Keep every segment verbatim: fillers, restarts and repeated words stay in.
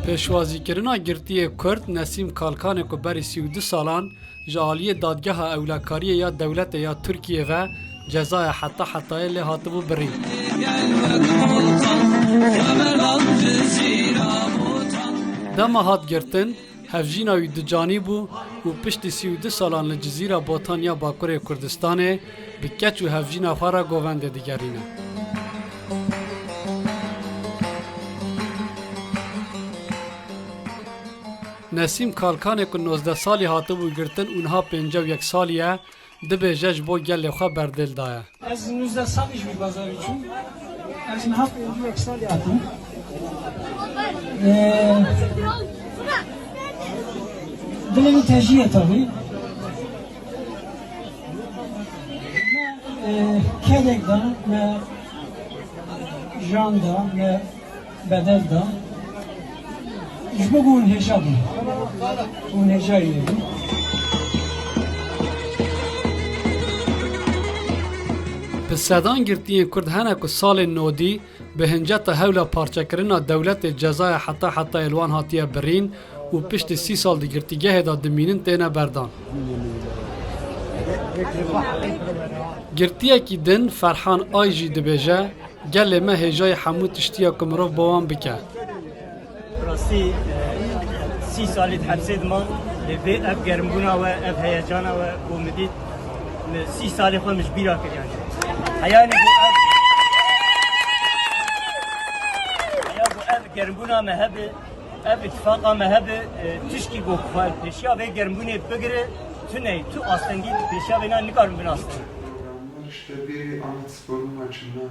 Pêşwazîkirina girtiyê Kurd Nesîm Kalkanê ku berî sî û du salan ji aliyê Dadgeha Ewlekariyê ya Dewletê ya Tirkiyê ve cezaya heta hetayê lê hatibû birîn. Dema hat girtin, hevjîna wî ducanî bû û piştî sî û du salan li Cizîra Botan ya Bakurê Kurdistanê bi keç û hevjîna xwe re govendê digerîne. Nesîm Kalkanê ku nozdeh salî hatibû girtin û niha pêncî û yek salî ye, dibêje ji bo gelê xwe berdêl daye. Ez nûzdeh salî ji vî bazarî çûm. Ez niha pêncî û yek salî hatim. Ee, dilê min tejî ye tabii. Me, e, kedek da, me jan da, me bedel da. Ji bo ku hûn hêja bin. Hûn hêjayî lê bin. Bi sedan girtiyên Kurd hene ku salên nodî bi hinceta hewla parçekirina dewletê cezaya heta hetayê li wan hatiye birîn û piştî sî sal di girtîgehê de dimînin têne berdan. Girtiyekî din Ferhan Ay jî dibêje, gelê me hêjayî hemû tiştiya ku mirov bo wan bike. Rastî, e, sî salî di hepsê diman, lê vê ev germbûna we, ev heyecana we ku min dît, min sî salê xwe min ji bîra kir yanî. Heyanî ku ev, heya ku ev germbûna me hebe, ev îtifaqa me hebe, e, tişkî ku xwe pêşiya vê germbûnê bigire, tu ney, tu astengî pêşiya vê na nikarin binastin.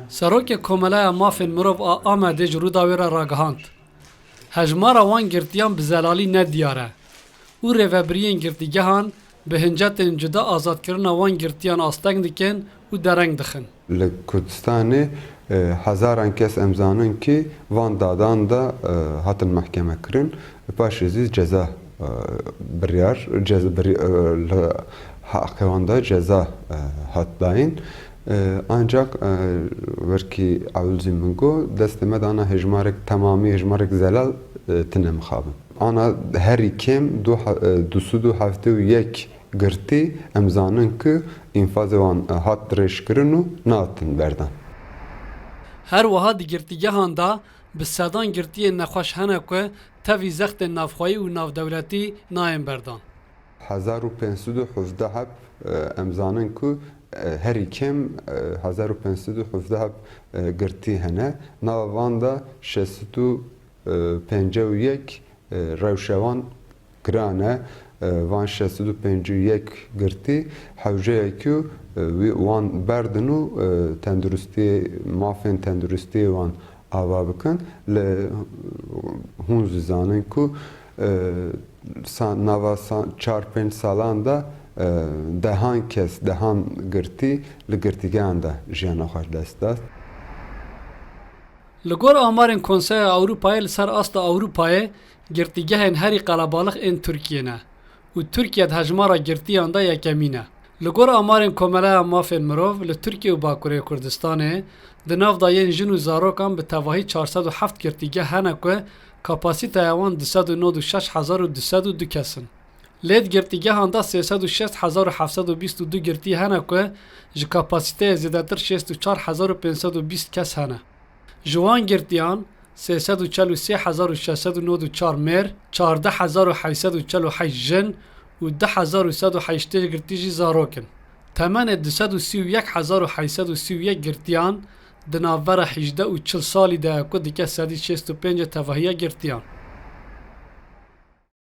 Serokê Komeleya Mafên Mirov a Amedê ji Rûdawê re ragihand. Hejmara wan girtiyan bi zelalî ne diyar e û rêvebiriyên girtîgehan bi hincetên cuda azadkirina wan girtiyan asteng dikin û dereng dixin. Li Kurdistanê, e, hezaran kes em zanin kî van dadan de, e, hatin mehkeme kirin. Paşê zî ceza, e, biryar, ceza biri-, e, li haqê wan de ceza, e, hat dayîn. E, ancak, e, wekî ewil zî min got, destê me dana hejmarek temamî, hejmarek zelal, e, tine mixabin. Ana herî kêm du he-, e, du sed û heftê û yek girtî em zanin ku înfazê wan, e, hat dirêjkirin û natin berdan. Her wiha di girtîgehan de bi sedan girtiyên nexweş hene ku tevî zextên navxweyî û navdewletî nayên berdan. Hezar û pênc sed û hevdeh heb, e, em zanin ku, e, herî kêm, e, hezar û pênc sed û hevdeh heb, e, girtî hene. Nava van de şeş sed û, e, pêncî û yek, e, rewşa wan giran e. E, van şeş sed û pêncî û yek girtî hewceyekî, e, wî wan berdin û, e, tenduristiyê, mafên tenduristiyê wan ava bikin. Li hûn zî zanin ku, e, sa-, nava sa-, çar pênc salan de, e, dehan kes, dehan girtî li girtîgehan de jiyana xwe ji dest da. Li gor amarên Konseya Ewropayê li ser asta Ewropayê girtîgehên herî qelebalix ên Tirkiyê ne û Tirkiye di hejmara girtiyan de yekemîn e. Li gor amarên Komeleya Mafên Mirov li Tirkiye û Bakurê Kurdistanê, di nav de yên jin û zarokan bi tevahî çar sed û heft girtîgeh hene ku kapasîteya wan du sed û nod û şeş hezar û du sed û du kes in. Lê di girtîgehan de sê sed û şêst hezar û heft sed û bîst û du girtî hene ku ji kapasîteyê zêdetir şêst û çar hezar û pênc sed û bîst kes hene. Ji wan girtiyan sê sed û çel û sê hezar û şeş sed û nod û çar mêr, çardeh hezar û heyt sed û çel û heyt jin û du hezar û sed û heştê girtî jî zarok in. Temenê du sed û sî û yek hezar û heyt sed û sî û yek girtiyan di navbera hejdeh û çil salî de ye ku dike sedî şêst û pêncê tevahiya girtiyan.